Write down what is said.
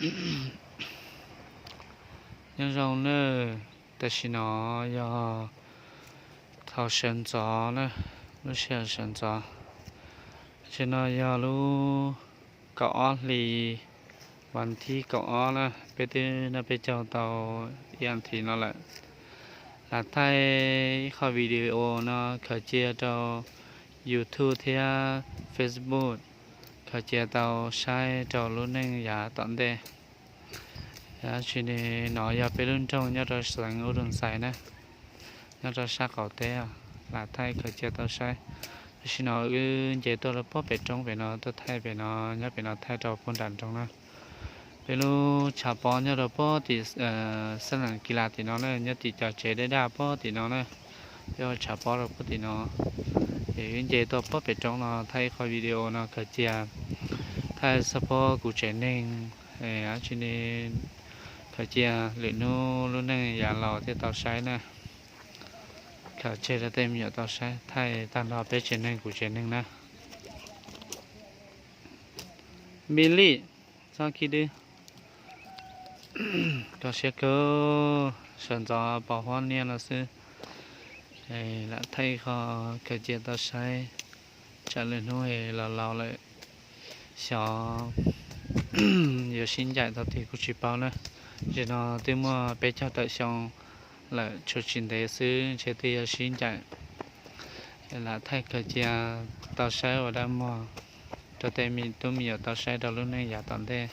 Nyob zoo nawb, tam sim no yog thaum sawv ntxov na, lub sij hawm sawv ntxov. Tam sim no yog lub kaum ob hli, vas thib kaum ob na, peb twb noj peb caug tau ib as thiv no lawm. Lam thaij ib qho video no khaws cia rau YouTube thiab Facebook, khaws cia tau saib rau lub neej yav tom ntej. Tab sis no yog peb lub nroog nyob rau xeev Uv Dum Xais na, nyob rau sab qaum teb, lam thaij khaws cia tau saib. Tam sim no wb nce tuaj rau puag pem roob pem no tuaj thaij pem no, nyob pem no thaij rau puag nram nroog na. Peb lub tshav pob nyob rau puag tim xab nas kis las tim no na, nyob tim cov tsev daj daj puag tim no na. Peb ua tshav pob rau puag tim no, es wb nce tuaj puag pem roob no thaij ib qho video no khaws cia, thaij xab phob kuv tsev neeg, dab tsi ne, khaws cia lwm hnub lub neej yav laus thiaj tau saib na. Khaws tseg rau tej me nyuam tau saib, thaij tag nrho peb tsev neeg kuv tsev neeg na. Npib lij, txhob khib dwb. Koj siab kawg, sawv ntxov pos huab niaj no xwb. Lam thaij qho khaws cia tau saib, tsam lwm hnub es los laus lawm, xyov yuav sib ncaim tau tiag kuj tsis paub na. Tam sim no twb muaj peb caug tawm xyoo lawm, tshuav tsis ntev xwb ntshe twb yuav sib ncaim. Lam thaij khaws cia tau saib ua dab muag rau tej me tub me nyuam tau saib rau lub neej yav tom ntej.